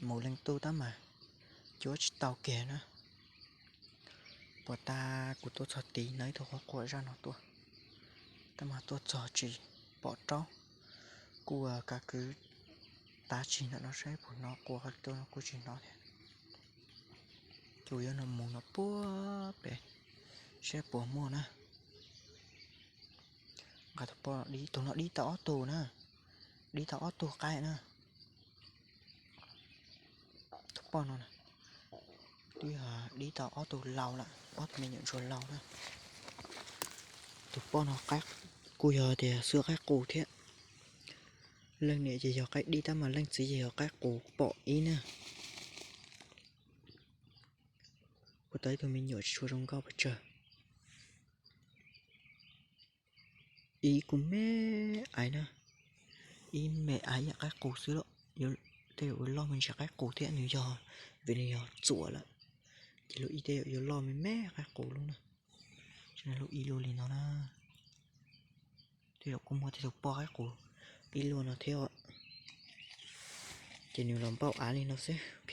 mus leej tub tab mas cuab tsis tau kiag na. Puag ta kuv tuaj txog tid hnov ib tug quaj quaj zaj no tuaj, tab mas tuaj txog tsis pom raub. Kuj kav kwv tav tsis ntawm no saib puas hnov, quaj qhov tuaj no kuj tsis hnov thiab. Ces yuav no mus no puag pem saib puas muaj na. Nqa tus poj, tus no dib tau ob tug na, dib tau ob tug qaib na. Tus poj no twb dib tau ob tug laus lawm, ob tug me nyuam ntsuag laus na. Tus poj no qaib kuj yog tias xwb qaib qus thiab. Leej niam ces yog qaib dib tab mas leej txiv ces yog qaib qus pom ib na. Kuj tau ib tug me nyuam tsis tshua zoo nkauj pes tsawg. Ib kuj me aiv na, ib me aiv ib yam qaib qus xwb los, tej zaum yuav loj me ntsis qaib qus thiab, nws yog, vim nws yog txuam lawm, ces lub ib tej zaum yuav loj me me qaib qus lub na. Lub ib lub li no na, tej zaum kuj muaj tej tus poj qaib qus ib lub no thiab. Ces nws los npauj av li no xwb, ok.